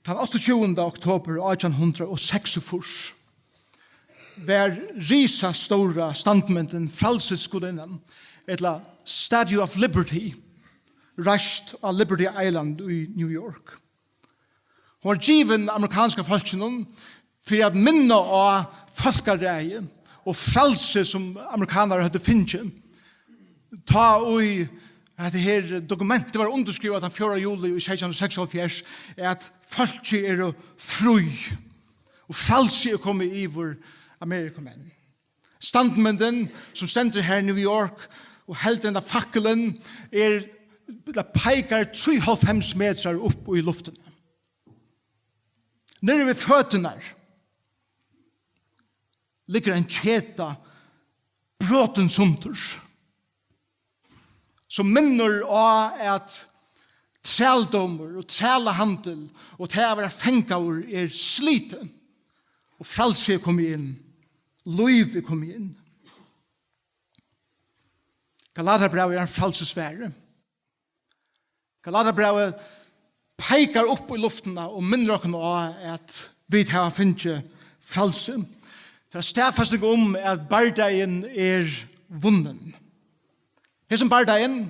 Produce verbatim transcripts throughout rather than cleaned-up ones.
Tann áttaogtjúgunda oktober átjan hundrað og seksogfýrs var risastóra standmyndin Frælsisgudinnan, ella Statue of Liberty, reist á Liberty Island í New York. Hon var givin amerikanska fólkinum fyri at minna á fólkaræði og frælsi, sum amerikanarar høvdu fingið, tá ið hetta her dokumentið var undirskrivað tann fjórða juli í seytjan hundrað og seksoghálvfjerðs, at fólkið eru frí og frælsi er komið yvir Amerikumenn. Standmyndin, sum stendur her í New York og heldur henda fakkulin, er, ella peikar trýoghálvfems metrar upp í luftina. Niðri við føturnar liggur ein keta, brotin sundur, sum minnir á, at trældómur og trælahandil og tað at vera fangaður er slitið, og frælsi er komið inn, lív er komið inn. Galatiabrævið er ein frælsisvari. Galatiabrævið peikar upp í luftina og minnir okkum á, at vit hava fingið frælsi. Tað er staðfesting um, at bardagin er vunnin. Hesin bardagin,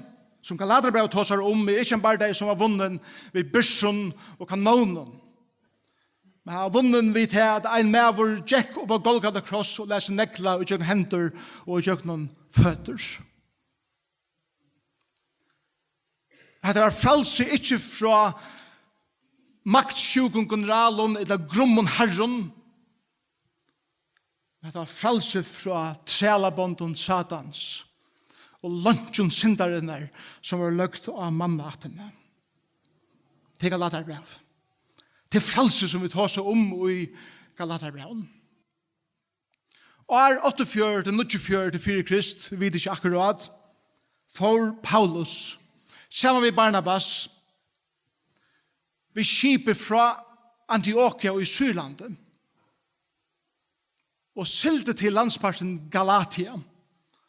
sum Galatiabrævið tosar um, er ikki ein bardagi, sum var vunnin við byrsum og kanónum, men hann var vunnin við tað, at ein maður gekk upp á Golgata kross og læt seg negla ígjøgnum hendur og ígjøgnum føtur. Hetta var frælsi ikki frá maktsjúkum generalum ella grummum harrum. Hetta var frælsi frá trælabondum Satans og leinkjum syndarinnar, sum var løgd á mannaættina. Tað er Galatiabræv. Tað er frælsi, sum vit tosa um í Galatiabrævinum. Ár áttaogfjøruti, níggjuogfjøruti fyri Krist, vit vita ikki akkurát, fór Paulus saman við Barnabas við skipi frá Antiokia í Sýrlandi og sigldi til landspartin Galatia,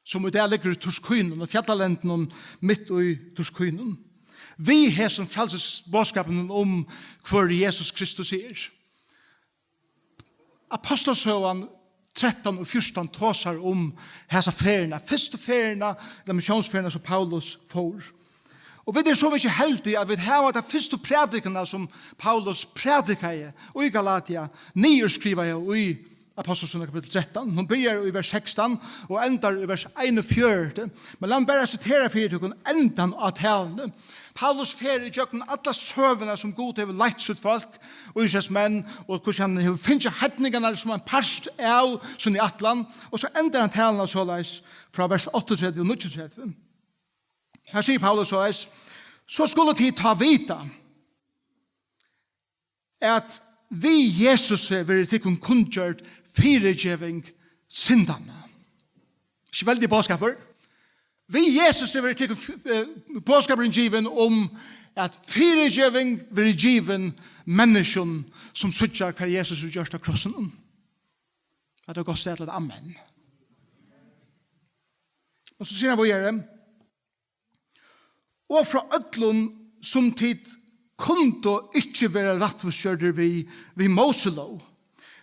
sum í dag liggur í Turkínum og fjallalendinum mitt í Turkínum, við hesum frælsisboðskapinum um, hvør Jesus Kristus er. Ápostlasøgan trettan og fjúrtan tosar um hesa ferðina, fyrstu ferðina, ella missiónsferðina, sum Paulus fór. Og vit eru so mikið heldig, at vit hava ta fyrstu prædikuna, sum Paulus prædikaði í Galatia, niðurskrivaða í Ápostlasøguni kapittul trettan. Hon byrjar í vers sekstan og endar í vers einogfjøruti. Men lat meg bara sitera fyri tykkum endan á taluni. Paulus fer ígjøgnum alla søguna, sum Gud hevur leitt sítt fólk, Ísraelsmenn, og hvussu hann hevur fingið heidningarnar sum ein part av síni ætlan, og so endar hann taluna soleiðis frá vers áttaogtretivu og níggjuogtretivu. Her sigur Paulus soleiðis: "So skulu tit tá vita, at við Jesusi verður tykkum kunngjørd fyrigeving syndanna." Ikki veldigur boðskapur? Við Jesusi verður tykkum, eh, boðskapurin givin um, at fyrigeving verður givin menniskjum, sum síggja, hvat Jesus hevur gjørt á krossinum. At tað er gott stað til eitt amen. Og so sigur hann víðari: "Og frá øllum, sum tit kundu ikki vera rættvísgjørdir við, við Móselóg,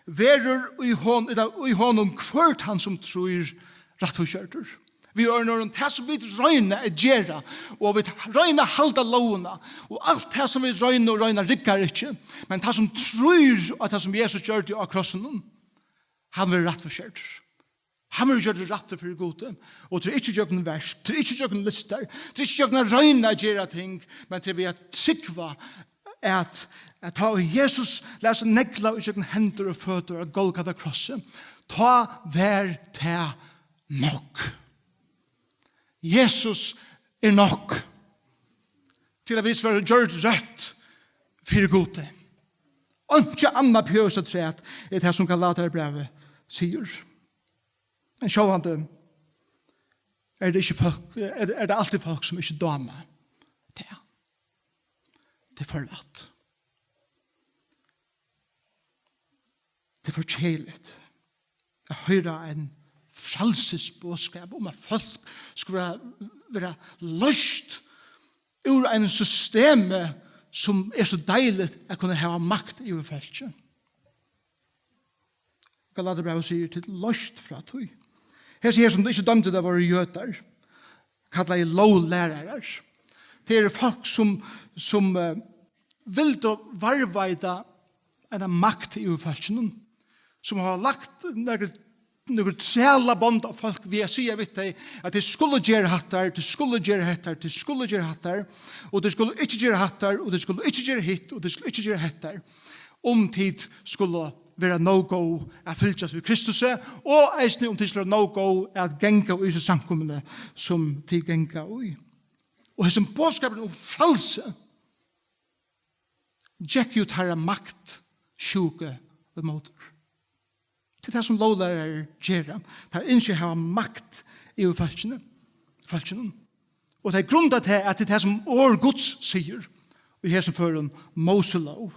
verður í hon-, ella í honum hvør tann, sum trýr, rættvísgjørdur." Við øðrum orðum, tað sum vit royna at gera, og vit royna at halda lógina, og alt tað sum vit royna og royna riggar ikki, men tað sum trýr á tað sum Jesus gjørdi á krossinum, hann verður rættvísgjørdur. Hann verður gjørdur rættur fyri Gudi. Og tað er ikki gjøgnum verk, tað er ikki gjøgnum listar, tað er ikki gjøgnum at royna at gera ting, men tað er við at trúgva, at, at tá Jesus læt seg negla ígjøgnum hendur og føtur á Golgata krossi, tá var tað nokk. Jesus er nokk til, at vit verða gjørd rætt fyri Gudi. Einki annað behøvist afturat, er tað, sum Galatiabrævið sigur. Men sjálvandi er tað ikki fólk, er, er tað altíð fólk, sum ikki dáma tað. Tað er for lætt. Tað er for keðiligt at hoyra ein frælsisboðskap um, at fólk skulu vera, vera loyst úr einum systemi, sum er so deiligt at kunna hava makt yvir fólki. Galatiabrævið sigur: "Tit loyst frá tí." Hesi her, sum ikki dømdu, tað vóru jødar, kallaði lóglærarar. Tað eru fólk, sum, sum eh, vildu varðveita eina makt yvir fólkinum, sum hava lagt nøkur, nøkur trælabond á fólk við at siga við tey, at tey skulu gera hattar, tey skulu gera hettar, tey skulu gera hattar, og tey skulu ikki gera hattar, og tey skulu ikki gera hitt, og tey skulu ikki gera hettar, um tit skulu vera nóg góð at fylgjast við Kristusi, og eisini um tit skulu vera nóg góð at ganga í hesi samkomuni, sum tit ganga í. Og hesin boðskapurin um frælsi gekk jú teirra maktsjúku ímótur. Tað er tað, sum lóglærarar gera. Teir ynskja at hava makt yvir fólkini, fólkinum. Og tey grunda tað, at tað er tað, sum orð Guds sigur, í hesum førum Móselóg.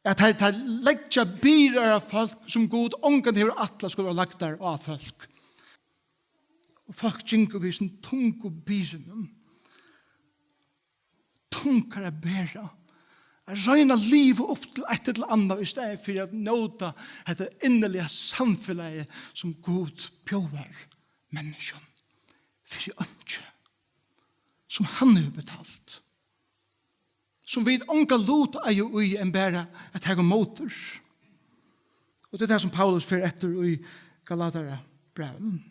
At teir, teir leggja byrðar á fólk, sum Gud ongantíð hevur ætlað skulu vera lagdar á fólk. Og fólk gingu við hesum tungu byrðunum. Tungar at bera. At royna at liva upp til eitt ella annað í staðin fyri at njóta hetta inniliga samfelagið, sum Gud bjóðar menniskjum fyri einki, sum hann hevur betalt, sum vit onga lut eiga í enn bara at taka ímótur. Og tað er tað, sum Paulus fer eftir í Galatarbrævinum.